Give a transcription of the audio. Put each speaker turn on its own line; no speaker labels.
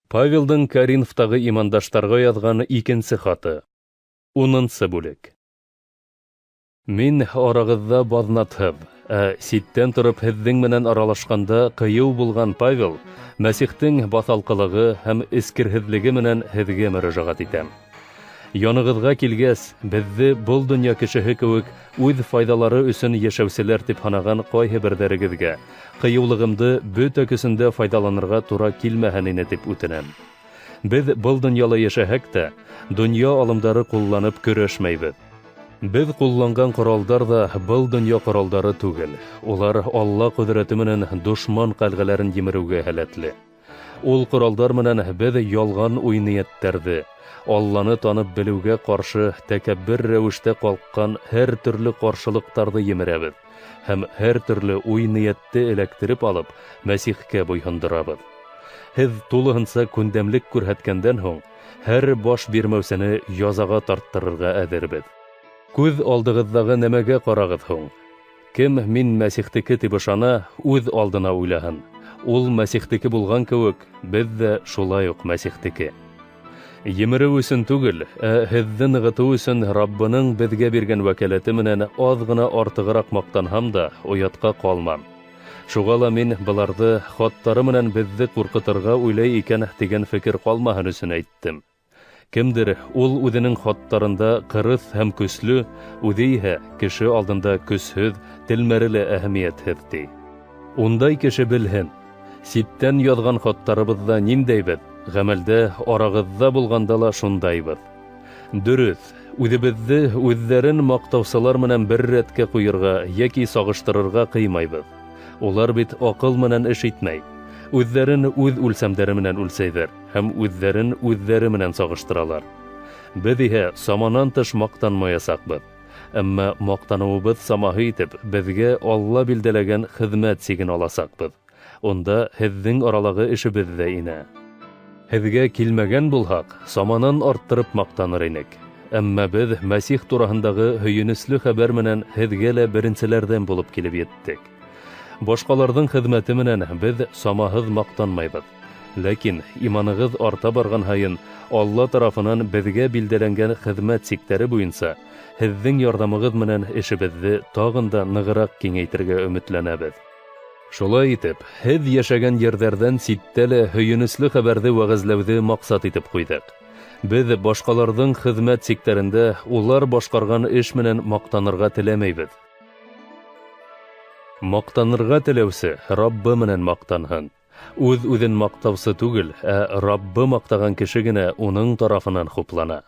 Павелдың Коринфтағы имандаштарға яҙған икенсе хаты. 10-нсы бүлек. Мин арағыҙҙа баҙнатһыҙ, ә ситтән тороп һеҙҙең менән аралашҡанда ҡыйыу булған Павел, Мәсихтең баҫалҡылығы һәм эскерһеҙлеге менән һеҙгә мөрәжәғәт итәм. Янығыҙға килгәс, беҙҙе был донъя кешеһе кеүек үҙ файҙалары өсөн йәшәүселәр тип һанаған ҡайһы берҙәрегеҙгә ҡыйыулығымды бөтә көсөндә файҙаланырға тура килмәһен ине тип үтенәм. Беҙ был донъяла йәшәһәк тә, донъя алымдары ҡулланып көрәшмәйбеҙ. Беҙ ҡулланған ҡоралдар ҙа был донъя ҡоралдары түгел. Улар Алла ҡөҙрәте менән дошман ҡәлғәләрен емереүгә һәләтле. Ул ҡоралдар менән беҙ ялған уй-ниәттәрҙе, Алланы танып белеүгә ҡаршы тәкәббер рәүештә ҡалҡҡан һәр төрлө ҡаршылыҡтарҙы емерәбеҙ һәм һәр төрлө уй-ниәтте эләктереп алып, Мәсихкә буйһондорабыҙ. Һеҙ тулыһынса күндәмлек күрһәткәндән һуң, һәр баш бирмәүсене язаға тарттырырға әҙербеҙ. Күҙ алдығыҙҙағы нәмәгә ҡарағыҙ һуң? Кем мин Мәсихтеке тип ышана, үҙ алдына уйлаһын. Ул Мәсихтеке булған кеүек, беҙ ҙә шулай уҡ Мәсихтеке. Емереү өсөн түгел, ә һеҙҙе нығытыу өсөн Раббының беҙгә биргән вәкәләте менән аҙ ғына артығыраҡ маҡтанһам да, оятҡа ҡалмам. Шуға ла мин быларҙы хаттары менән беҙҙе ҡурҡытырға уйлай икән тигән фекер ҡалмаһын өсөн әйттем. Кемдер ул үҙенең хаттарында ҡырыҫ һәм көслө, үҙе иһә кеше алдында көсһөҙ, телмәре лә әһәмиәтһеҙ ти. Ундай кеше белһен, ситтән яҙған хаттарыбыҙҙа ниндәйбеҙ, ғәмәлдә арағыҙҙа булғанда ла шундайбыҙ. Дөрөҫ, үҙебеҙҙе үҙҙәрен маҡтаусылар менән бер рәткә ҡуйырға йәки сағыштырырға ҡыймайбыҙ. Улар бит аҡыл менән эш итмәй. Үҙҙәрен үҙ үлсәмдәре менән үлсәйҙәр һәм үҙҙәрен үҙҙәре менән сағыштыралар. Беҙ иһә саманан тыш маҡтанмаясаҡбыҙ. Әммә маҡтаныуыбыҙ самаһы итеп, беҙгә Алла билдәләгән хеҙмәт сиген аласаҡбыҙ. Унда һеҙҙең аралағы эшебеҙ ҙә инә. Һеҙгә килмәгән булһаҡ, саманан арттырып маҡтаныр инек. Әммә беҙ Мәсих тураһындағы һөйөнөслө хәбәр менән һеҙгә лә беренселәрҙән булып килеп еттек. Башҡаларҙың хеҙмәте менән беҙ самаһыҙ маҡтанмайбыҙ. Ләкин иманығыҙ арта барған һайын Алла тарафынан беҙгә билдәләнгән хеҙмәт сиктәре буйынса һеҙҙең ярҙамығыҙ менән эшебеҙҙе тағын да нығыраҡ киңәйтергә өмөтләнәбеҙ. Шулай итеп, һеҙ йәшәгән ерҙәрҙән ситтә лә һөйөнөслө хәбәрҙе вәғәзләүҙе маҡсат итеп ҡуйҙыҡ. Беҙ башҡаларҙың хеҙмәт сиктәрендә улар башҡарған эш менән маҡтанырға теләмәйбеҙ. Маҡтанырға теләүсе Раббы менән маҡтанһын. Үҙ-үҙен маҡтаусы түгел, ә Раббы маҡтаған кеше генә уның тарафынан хуплана.